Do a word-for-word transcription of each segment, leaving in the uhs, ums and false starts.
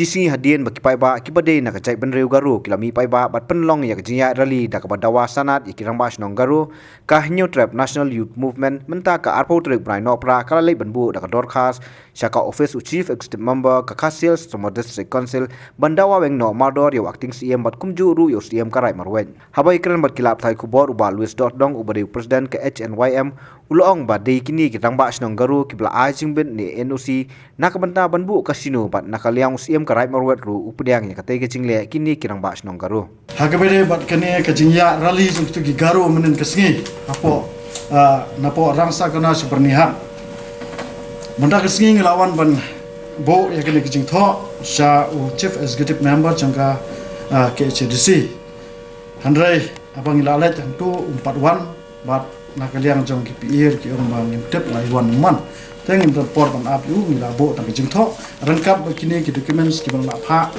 Shi sngi hadien ba ki paidbah kiba dei na ka jaitbynriew Garo ki la mih paidbah bad pynlong ïa ka jingïaid rally da kaba dawa sanad ïa ki rangbah shnong Garo, ka Hynñiewtrep National Youth Movement mynta ka arphew tarik bnai Nohprah ka la leit ban buh da ka dorkhas sha ka ophis u Chief Executive Member ka Khasi Hills Autonomous District Council ban dawa weng noh mardor ïa u Acting Syiem bad kumjuh ruh ïa u Syiem ka Raid Marwet. Haba ïakren bad ki lad pathai khubor, u Bah Louis Dohdong uba dei u President ka H N Y M u la ong ba dei kine ki rangbah shnong Garo kiba la ai jingbit ne N O C na ka bynta ban buh casino bad na ka liang u Syiem ka Raid Marwet ruh u pdiang ïa katei ka jingleh kine ki rangbah shnong Garo. Ha kaba ïadei bad kane ka jingïaid rally jong kito ki Garo mynhynnin ka sngi hapoh, ah, napoh Rangsakhona sha Byrnihat. Mynta ka sngi ngi la wan ban buh ïa kane ka jingthoh sha u Chief Executive Member jong ka, ah, K H A D C. Hynrei haba ngi la leit hangto um pat wan, bad na ka liang jong ki pyrthei ki ong ba ngim tip la i wan man. Te ngim don por ban ap ïa u, ngi la buh tang ka jingthoh ryngkat bad kine ki documents kiba la phah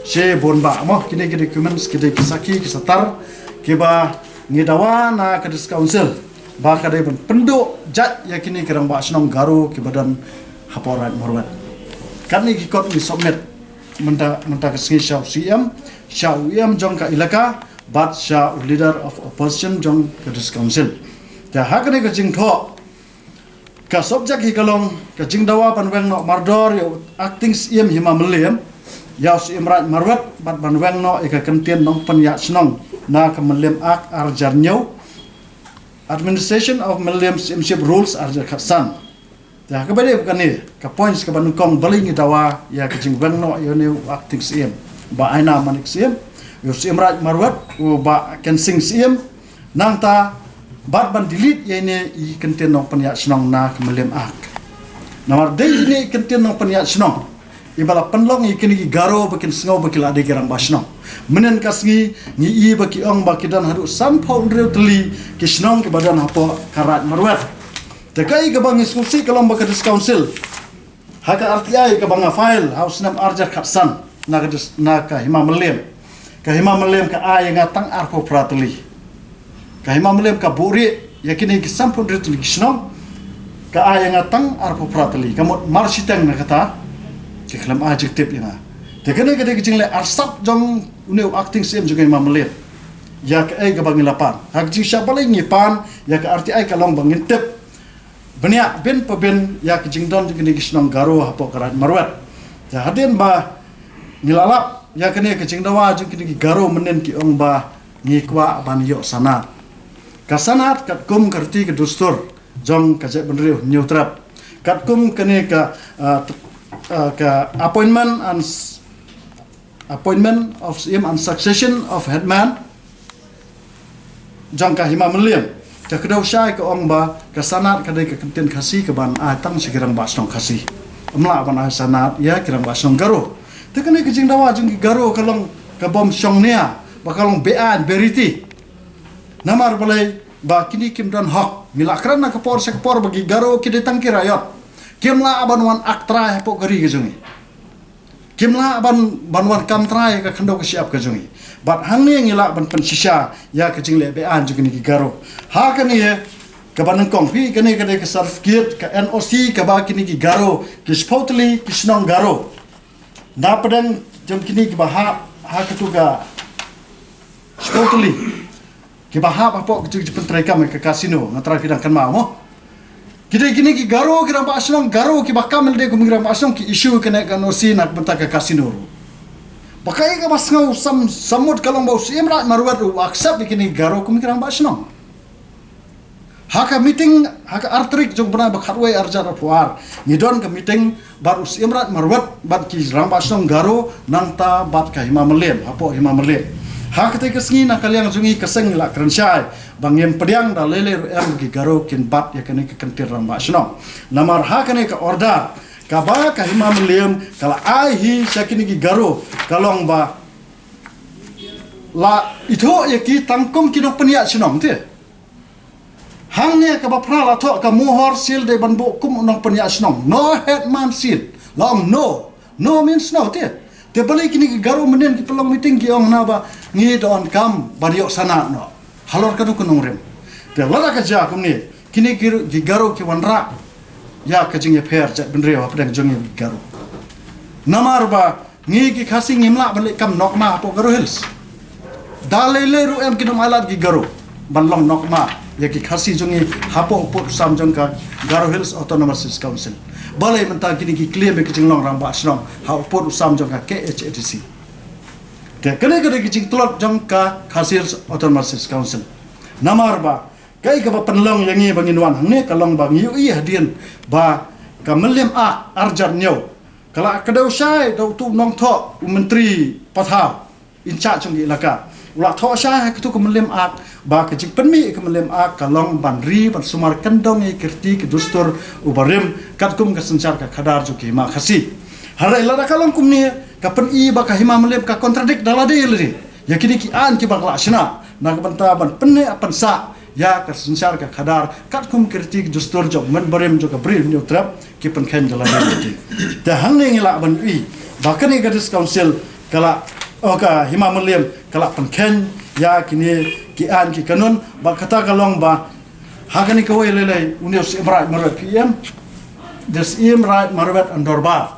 sha bun bah mo, kine ki documents ki dei ki sakhi ki satar kiba ngi dawa na ka District Council ba ka dei ban pynduh jait ïa kine ki rangbah shnong Garo kiba don hapoh Raid Marwet. Katne ki kot ngi submit mynta, mynta ka sngi sha u Syiem, sha u Syiem jong ka elaka bad sha u Leader of Opposition jong ka District Council. Te ha kane ka jingthoh, ka subject hi ka long ka jingdawa ban weng noh mardor ïa u Acting Syiem Hima Mylliem, ïa u Syiem Raid Marwet bad ban weng noh ïa ka kyntien nongpynïaid shnong na ka Mylliem Act ar hajar hynñiew, Administration of Mylliem Syiemship Rules ar hajar khatsan. Te ha kaba ïadei bad kane ka points kaba nyngkong, balei ngi dawa ïa ka jingweng noh ïa une u Acting Syiem, Bah Aina Manik Syiem, ïa u Syiem Raid Marwet u Bah Kensing Syiem, nangta bad ban delete ïa ine i kyntien nongpynïaid shnong na ka Mylliem Act. Namar dei ine i kyntien nongpynïaid shnong iba la pynlong ïa kine ki Garo ba kin sngew ba ki la dei ki rangbah shnong. Mynhynnin ka sngi ngi i ba ki ong ba ki don haduh sanphew hynriew tylli ki shnong kiba don hapoh ka Raid Marwet. Te kaei kaba ngi sngewsih ka long ba ka District Council, ha ka R T I kaba nga file ha u snem ar hajar khatsan na ka dis-, na ka Hima Mylliem, ka Hima Mylliem ka ai ïa nga tang arphew phra tylli. Ka Hima Mylliem ka buhrieh ïa kine ki sanphew hynriew tylli ki shnong, ka ai ïa nga tang arphew phra tylli. Ka mut marshiteng na kata ki khlem ai jingtip ïa nga. Te kane ka dei ka jingleh arsap jong une u Acting Syiem jong ka Hima Mylliem. Ïa kaei kaba ngi la pan, ha ka jingshah balei ngi pan ïa ka R T I ka long ba ngin tip bniah bin pa bin ïa ka jingdon jong kine ki shnong Garo hapoh ka Raid Marwet. Te hadien ba ngi la lap ïa kane ka jingdawa jong kine ki Garo mynhynnin ki ong ba ngi kwah ban ïoh sanad. Ka sanad katkum ka riti ka dustur jong ka jaitbynriew Hynñiewtrep, katkum kane ka, ah, t-, ah, ka appointment and s-, appointment of Syiem and succession of headman jong ka Hima Mylliem. Ka kdew shai ka ong ba ka sanad ka dei ka kyntien Khasi kaban ai tang sha ki rangbah shnong Khasi. Ym lah ban ai sanad ïa ki rangbah shnong Garo. Te kane ka jingdawa jong ki Garo ka long kabym shongnia, ba ka long beaiñ beriti. Namar balei? Ba kine kim don hok. Ngi la kren na ka por sha ka por ba ki Garo ki dei tang ki raiot. Kim lah ban wan act trai hapoh ka ri ka jong ngi. Kim lah ban, ban wan kam trai ka khyndew ka shyiap ka jong ngi. Bad hangne ngi lah ban pynshisha ïa ka jingleh beaiñ jong kine ki Garo. Ha kane kaba nyngkong, phi, kane ka dei ka certificate, ka N O C kaba kine ki Garo, ki shiphew tylli ki shnong Garo, na pdeng jong kine kiba hap ha katu ka shiphew tylli kiba hap hapoh ka jingpyntreikam ka casino, nga trai phi dang kynmaw mo. Ki dei kine ki Garo, ki rangbah shnong Garo kiba kam lade kum ki rangbah shnong, ki issue kane ka N O C na ka bynta ka casino ruh. Ba kaei kaba sngew sam-, sammut ka long ba u Syiem Raid Marwet u accept ïa kine ki Garo kum ki rangbah shnong. Ha ka meeting ha ka ar tarik jong u bnai ba khatwei ar hajar arphew ar, ngi don ka meeting bad u Syiem Raid Marwet bad ki rangbah shnong Garo nangta bad ka Hima Mylliem, hapoh Hima Mylliem. Ha katei ka sngi na ka liang jong ngi ka seng ngi la kren shai ba ngim pdiang da lei lei ruh em ki Garo kin bat ïa kane ka kyntien rangbah shnong. Namar ha kane ka order kaba ka Hima Mylliem ka la ai hi sha kine ki Garo ka long ba la ithuh ïa ki tang kum ki nongpynïaid shnong te. Hangne kaba phra la thoh ka mohor seal dei ban buh kum u nongpynïaid shnong. No headman seal. La ong no. No means no te. Te balei kine ki Garo mynhynnin ki pynlong meeting ki ong na ba ngi donkam ban ïoh sanad noh. Halor kano ka nongrim. Te lada ka jia kumne, kine ki, ki Garo ki wanrah ïa ka jingïapher jaitbynriew hapdeng jong ngi ki Garo. Namar ba Ngi ki Khasi ngim lah ban leh kam nokma hapoh Garo Hills. Da lei lei ruh em kin ym ailad ki Garo ban long nokma ïa ki Khasi jong ngi hapoh u pud u sam jong ka Garo Hills Autonomous District Council. Balei mynta kine ki claim ïa ki jinglong rangbah shnong ha u pud u sam jong ka K H A D C. Te kane ka dei ka jingtlot jong ka Khasi Hills Autonomous District Council. Namar ba kaei kaba pynlong ïa ngi ba ngin wan hangne ka long ba ngi ïohi hadien ba ka Mylliem Act arhajar hynñiew ka la kdew shai da utu u nongthoh u Myntri Pathaw in charge jong ka elaka. U la thoh shai ha katu ka Mylliem Act ba ka jingpynmih ka Mylliem Act ka long ban ri ban sumar kyndong ïa ki riti ki dustur u barim katkum ka synshar ka khadar jong ki Hima Khasi. Hynrei lada ka long kumne ka pyni ba ka Hima Mylliem ka contradict da lade lade ïa kine ki aiñ kiba ka la shna na ka bynta ban pynneh pynsah ïa ka synshar ka khadar katkum ki riti ki dustur jong u mynbarim jong ka Bri u Hynñiewtrep ki pynkheiñ da lade lade. Te hangne ngi lah ban ïohi ba kane ka District Council ka la, oh, ka Hima Mylliem ka la pynkheiñ ïa kine ki aiñ ki kanun. Ba kata ka long ba ha kane kawei lei lei une u Syiem Raij Marwet, P M, the Syiem Raij Marwet and Dorbar,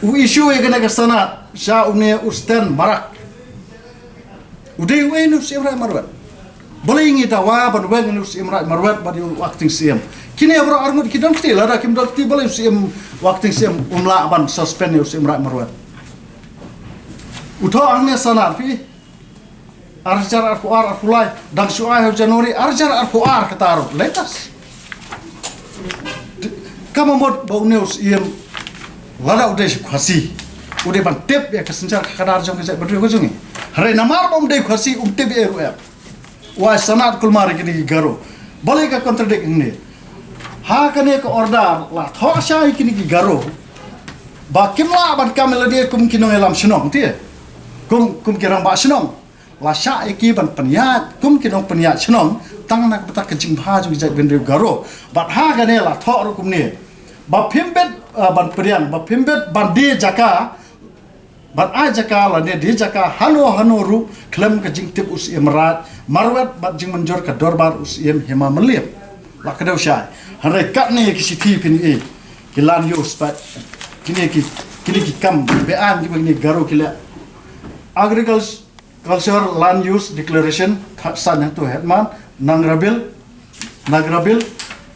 u issue ïa kane ka sanad sha une u Sten Marak. U dei uei une u Syiem Raij Marwet? Balei ngi dawa ban weng une u Syiem Raij Marwet bad une u acting Syiem? Kine baroh arngut ki don kti, lada kim don kti balei u Syiem, u acting Syiem um lah ban suspend ïa u Syiem Raij Marwet? U thoh hangne sanad phi arhajar arphew ar arphew lai, dang shu ai ha u January arhajar arphew ar kata ruh latest. Ka mut ba une u Syiem lada u dei Khasi u dei ban tip ïa ka synshar ka khadar jong ka jaitbynriew ka jong ngi. Hynrei namar ba um dei Khasi um tip ïa ruh em. U ai sanad kulmar ïa kine ki Garo. Balei ka contradict hangne? Ha kane ka order la thoh shai ïa kine ki Garo ba kim lah ban kam ïa lade kum ki nongïalam shnong te, kum, kum ki rangbah shnong. La shah ïa ki ban pynïaid kum ki nongpynïaid shnong tang na ka bynta ka jingbha jong ki jaitbynriew Garo. Bad ha kane la thoh ruh kumne ba phim bit, ah, ban pdiang, ba phim bit ban die jaka, ban ai jaka lane die jaka hano hano ruh khlem ka jingtip u Syiem Raij Marwet bad jingmynjur ka dorbar u Syiem Hima Mylliem. La kdew shai. Hynrei katne ki shithi phin ïohi ki land use pat, kine ki, kine ki kam beaiñ kiba kine Garo ki leh. Agriculture Culture Land Use Declaration, Khatsan, hangto Hetman, Nagrabil, Nagrabil,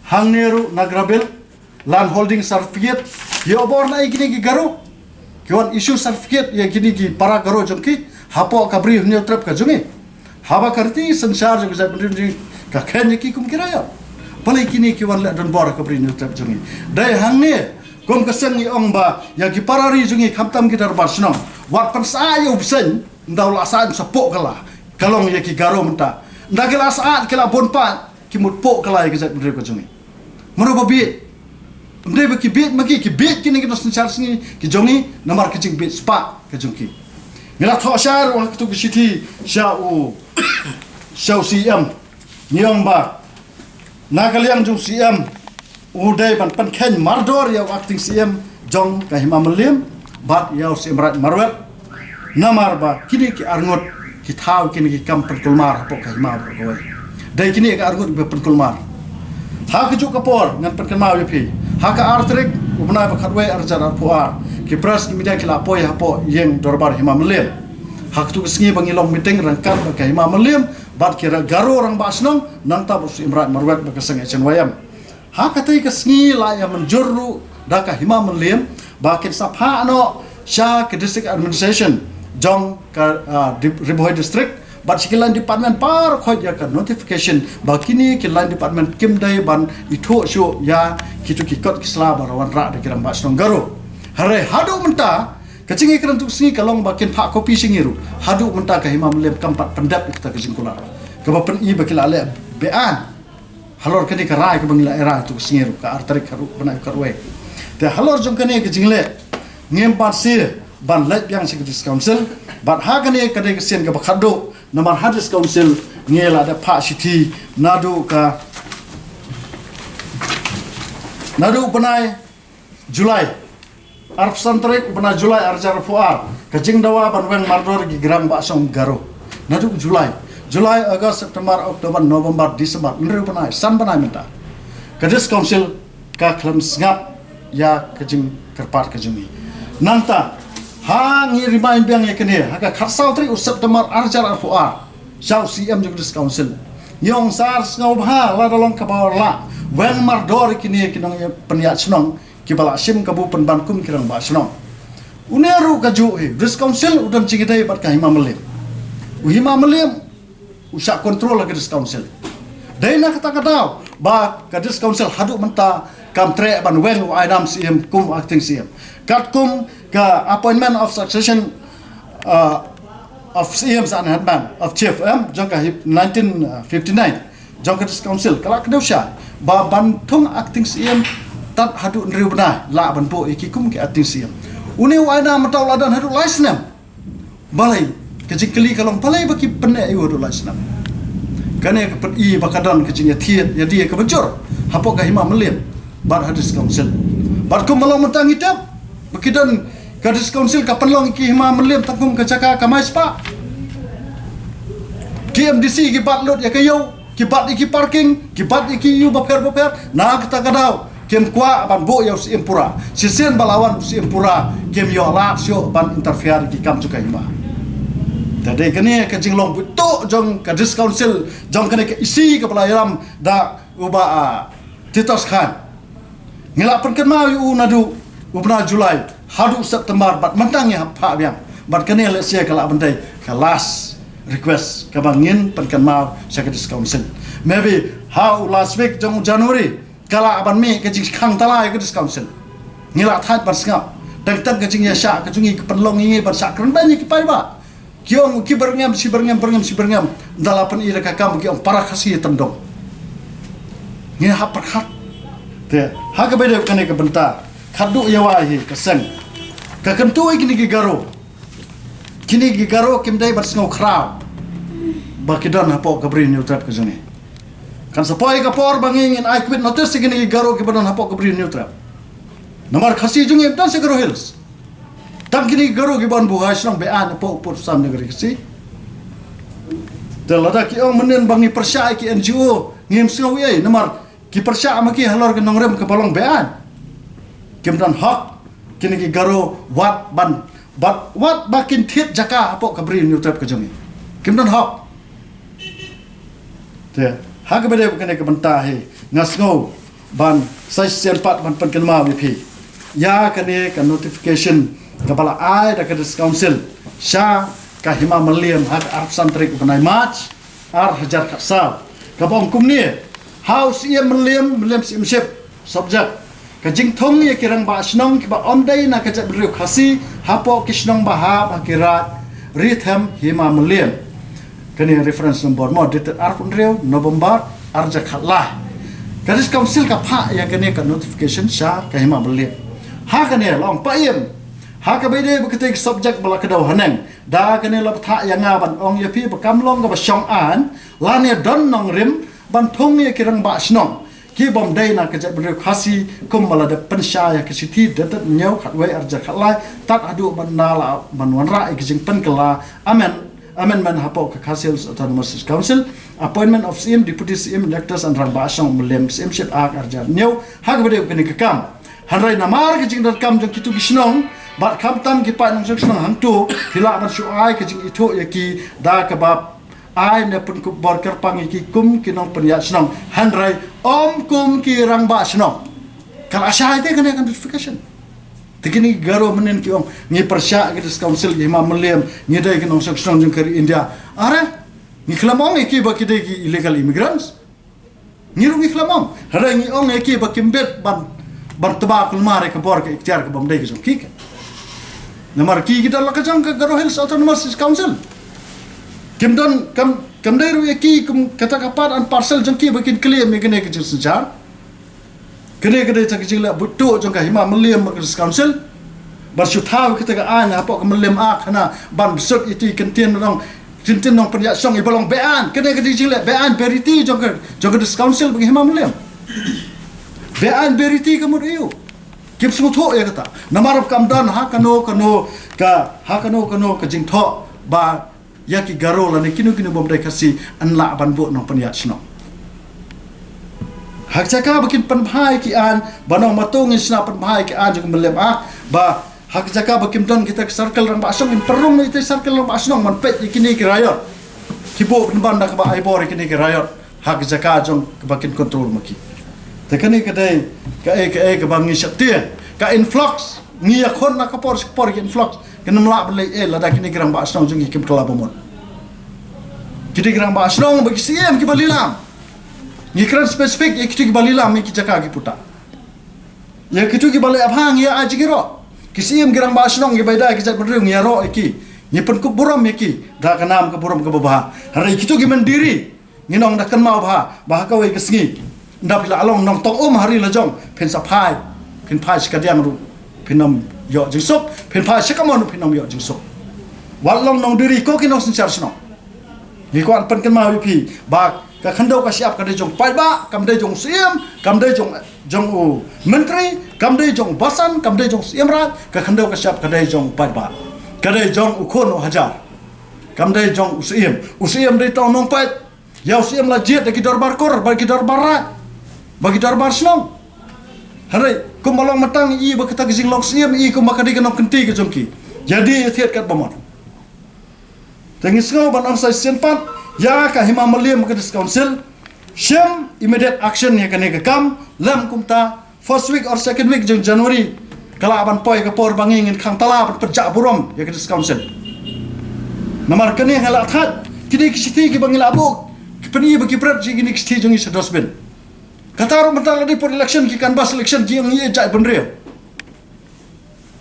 hangne ruh Nagrabil, Land Holding Certificate, ïoh bor na ïa kine ki Garo, ki wan issue certificate ïa kine ki para Garo jong ki hapoh ka Bri u Hynñiewtrep ka jong ngi. Haba ka riti synshar jong ka jaitbynriew jong ngi ka kheiñ ïa ki kum ki raiot, balei kine ki wan leh donbor ha ka Bri u Hynñiewtrep jong ngi? Dei hangne kum ka seng ngi ong ba ïa ki para ri jong ngi khamtam ki dorbar shnong, wat pynsah ïa u bseiñ. Ynda u la sah, ym sa pok kylla. Ka long ïa ki Garo mynta. Ynda ki la sah, ki la bun pat, ki mut pok kylla ïa ka jaitbynriew ka jong ngi. Mano ba bieit? Ym dei ba ki bieit ma ki, ki bieit kine ki nongsynshar sngi ki jong ngi namar ka jingbieit spah ka jong ki. Ngi la thoh shai ruh ha katu ka shithi sha u, sha u C M. Ngi ong ba na ka liang jong u C M u dei ban pynkheiñ mardor ïa u acting C M jong ka Hima Mylliem bad ïa u Syiem Raij Marwet. Namar ba kine ki arngut ki thaw kine ki kam pynkulmar hapoh ka hima baroh kawei. Dei kine ki arngut ba pynkulmar. Ha kajuh ka por ngan pynkynmaw ïa phi, ha ka ar tarik u bnai ba khatwei arhajar arphew ar, ki press ki media ki la poi hapoh ïing dorbar Hima Mylliem. Ha katu ka sngi ba ngi long meeting ryngkat bad ka Hima Mylliem bad ki Garo rangbah shnong nangta bad u Syiem Raij Marwet bad ka seng H N Y M. Ha katei ka sngi la ïa mynjur ruh da ka Hima Mylliem ba kin sa phah noh sha ka district administration jong ka, ah, Ri Bhoi district bad sha ki line department baroh khoit ïa ka notification ba kine ki line department kim dei ban ithuh shuh ïa kitu ki kot ki sla ba la wanrah da ki rangbah shnong Garo. Hynrei haduh mynta ka jingïakren tu ka sngi ka long ba kin phah copy sha ngi ruh. Haduh mynta ka Hima Mylliem kam pat pyndep ïa kata ka jingkular kaba pyni ba ki la leh beaiñ halor kane ka rai kaba ngi la ïa rai tu ka sngi ruh, ka ar tarik haduh bnai khatwei. Te halor jong kane ka jingleh ngim pat sngewsih ban leit biang sha ka District Council bad ha kane ka dei ka sien kaba khatduh namar ha District Council ngi la dep phah shithi naduh ka, naduh bnai July, arphew san tarik u bnai July arhajar arphew ar, ka jingdawa ban weng mardor ki rangbah shnong Garo. Naduh July, July, August, September, October, November, December, hynriew bnai, san bnai mynta ka District Council ka khlem sngap ïa ka jingkyrpad ka jong ngi. Nangta Ha ngi remind biang ïa kane, ha ka khatsaw tarik u September arhajar arphew ar, sha u C M jong ka District Council. Ngi ong sar sngewbha lada long kaba la weng mardor ïa kine ki nongpynïaid shnong kiba la shim kabu pynban kum ki rangbah shnong. Une ruh kajuh hi, District Council u don jingïadei bad ka Hima Mylliem. U Hima Mylliem u shah control ha ka District Council. Dei na kata ka daw ba ka District Council haduh mynta kam treh ban weng u Aidam C M kum acting C M. Katkum ka appointment of succession, uh, of C M sa headman of chief, em, jong ka hip nineteen fifty-nine jong ka District Council ka la kdew shai ba ban thung acting C M tad haduh hynriew bnai lah ban buh ïa ki kum ki acting C M. Une u Aidam mynta u la don haduh lai snem. Balei, ka jingkylli ka long balei ba ki pyneh ïa u haduh lai snem. Kane ka pyni ba ka don ka jingïathied ïadie kaba jur hapoh ka Hima Mylliem bad ha District Council. Bad kumba long mynta ngi tip ba ki don, ka District Council ka pynlong ïa ki Hima Mylliem tang kum ka jaka kamai spah. Ki M D C ki bat lut ïa ka ïew, ki bat ïa ki parking, ki bat ïa ki ïew bapher bapher. Na kata ka daw kim kwah ban buh ïa u C M pura. Shisien ba la wan u C M pura kim ïoh lad shuh ban interfere ïa ki kam jong ka Hima. Te dei kane ka jinglong beit tuh jong ka District Council jong kane ka E C kaba la ïalam da u Bah, ah, Titos Khan. Ngi la pynkynmaw ïa u naduh u bnai July haduh September bad mynta ngi hap phah biang. Bad kane lehse ka lah ban dei ka last request kaba ngin pynkynmaw sha ka District Council. Maybe ha u last week jong u January ka lah ban mih ka jingkhang tala ïa ka District Council. Ngi la thait ban sngap. Teng teng ka jingïashah ka jong ngi ka pynlong ïa ngi ban shah kren beiñ ïa ki paidbah. Ki ong ki byrngem, shi byrngem, byrngem, shi byrngem. Nda la pyni da ka kam ki ong para Khasi tendong. Ngi hap pyrkhat. Te ha kaba ïadei kane ka bynta, khadduh ïa wai hi ka seng, ka kyntu ïa kine ki Garo. Kine ki Garo kim dei ban sngew khraw ba ki don hapoh ka Bri Hynñiewtrep ka jong ngi. Kan sa poi ka por ba ngi ngin ai quit notice ïa kine ki Garo kiba don hapoh ka Bri Hynñiewtrep. Namar Khasi jong ngi ym don sha Garo Hills. Tang kine ki Garo kiba wan buh ha shnong Beiñ hapoh pud sam ne ka ri Khasi. Te lada ki ong mynnin ba ngi pyrshah ïa ki N G O, ngim sngew ei ei, namar ki pyrshah ma ki halor ka nongrim kaba long Beiñ. Kim don hok kine ki Garo wat ban, wat, wat ba kin thied jaka hapoh ka Bri Hynñiewtrep ka jong ngi. Kim don hok. Te ha kaba ïadei bad kane ka bynta hi nga sngew ban sa shisien pat ban pynkynmaw ïa phi ïa kane ka notification kaba la ai da ka District Council sha ka Hima Mylliem ha ka arphew san tarik u bnai March arhajar khatsaw, kaba ong kumne: Ha u Syiem Mylliem, Mylliem Syiemship, subject: Ka jingthung ïa ki rangbah shnong kiba ym dei na ka jaitbynriew Khasi hapoh ki shnong ba hap ha ki raid ri them Hima Mylliem. Kane reference number mo, dated arphew hynriew November arhajar khatlai. Ka District Council ka phah ïa kane ka notification sha ka Hima Mylliem. Ha kane la ong, Paiem, ha kaba ïadei bad katei ka subject ba la kdew haneng, da kane la bthah ïa nga ban ong ïa phi ba kam long kaba shong aiñ lane don nongrim ban thung ïa ki rangbah shnong ki bym dei na ka jaitbynriew Khasi kumba la dep pynshai ha ka shithi dated hynñiew khatwei arhajar khatlai, tad haduh ban da la ban wanrah ïa ka jingpynkylla, amend, amendment hapoh ka Khasi Hills Autonomous Council, Appointment of Syiem, Deputy Syiem, Electors and Rangbah Shnong Mylliem Syiemship Act arhajar hynñiew, ha kaba ïadei bad kane ka kam. Hynrei namar ka jingdonkam jong kito ki shnong bad khamtam ki paid nongshong shnong hangto, phi lah ban shu ai ka jingithuh ïa ki da kaba ai ne pynkup bor kyrpang ïa ki kum ki nongpynïaid shnong, hynrei ym kum ki rangbah shnong. Ka la shai te kane ka notification. Te kine ki Garo mynnin ki ong ngi pyrshah ïa ka District Council, ki Hima Mylliem, ngi dei ki nongshong shnong jong ka ri India. Are, ngi khlem ong ïa ki ba ki dei ki illegal immigrants. Ngi ruh ngi khlem ong. Hynrei ngi ong ïa ki ba kim bit ban, ban tba kulmar ïa ka bor ka iktiar ka bym dei ka jong ki. Namar ki ki don la ka jong ka Garo Hills Autonomous Council. Kim don, kam, kam dei ruh ïa ki kum kata ka part and parcel jong ki ba kin claim ïa kane ka jingsynshar. Kane ka dei ka jingleh buit tuh jong ka Hima Mylliem bad ka District Council. Ban shu thaw kata ka aiñ hapoh ka Mylliem Act hana ban bsut ïa ki ktien nong, ktien nongpynïaid shnong iba long beaiñ. Kane ka dei jingleh beaiñ beriti jong ka, jong ka District Council bad ka Hima Mylliem. Beaiñ beriti ka mut aïu? Kim sngewthuh ïa kata. Namar kam don ha kano kano ka, ha kano kano ka jingthoh ba ïa ki Garo lane kino kino bym dei Khasi yn lah ban buh nongpynïaid shnong. Ha ka jaka ba kin pynbha ïa ki aiñ, ba nong mato ngin shna pynbha ïa ki aiñ jong ka Mylliem Act, ba Ha ka jaka ba kim don kita ki circle rangbah shnong, kin pynrung ïa kita ki circle rangbah shnong ban peit ïa kine ki riot. Ki buh pynban da kaba ai bor ïa kine ki riot ha ka jaka jong kaba kin control ma ki. Te kane ka dei kaei kaei kaba ngi sheptieng. Ka influx, ngi ïakhun na ka por sha ka por ka influx. Kin ym lah ban leh ei lada kine ki rangbah shnong jong ngi kim kylla bamut. Kine ki rangbah shnong bad ki siem kiba lilam. Ngi kren specific ïa kito kiba lilam ïa ki jaka ki puta. Ïa kito kiba leh bha ngi ïa ai jingïaroh. Ki siem ki rangbah shnong kiba ïadei ki jaitbynriew ngi ïaroh ïa ki. Ngi pynkup burom ïa ki da ka nam ka burom kaba bha. Hynrei kito ki myndiri, ngi ong da kynmaw bha ba ha kawei ka sngi, ynda phi la long nongtong um ha ri la jong, phin sa phai, phin phai sha kadiang ruh phin ym ïoh jingsuk, phin phai sha kamon ruh phin ym ïoh jingsuk. Wat long nongdiri ko ki nongsynshar shnong. Ngi kwah pynkynmaw ïa phi ba ka khyndew ka shyiap ka dei jong u paidbah, kam dei jong u siem, kam dei jong, jong u myntri, kam dei jong u basan, kam dei jong u siem raij. Ka khyndew ka shyiap ka dei jong u paidbah, ka dei jong u khun u hajar. Kam dei jong u siem. U siem dei tang nongpeit. Ïa u siem la jied da ki dorbar kur bad ki dorbar raij bad ki dorbar shnong. Hynrei kumba long mynta ngi i ba kata ka jinglong siem i kumba ka dei ka nongkynti ka jong ki. Ïa dei ïa thied katba mon. Te ngi sngew ban ong sa shisien pat ïa ka Hima Mylliem ka District Council, shim immediate action ïa kane ka kam. Lem kumta first week or second week jong January ka lah ban poi ka por ba ngi ngin khang tala ban pynjah burom ïa ka District Council. Namar kane nga lah thait kine ki shithi kiba ngi lah buh, ki pyni ba ki bret ïa kine ki shithi jong ngi sha dustbin. Kata ruh mynta la dei por election, ki canvass election, ki ong ïa jaitbynriew.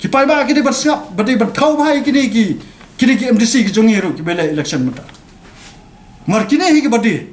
Ki paidbah ki dei ban sngap, ba dei ban thaw bha ïa kine ki, kine ki M D C ki jong ngi ruh kiba leh election mynta. Mar kine hi kiba dei.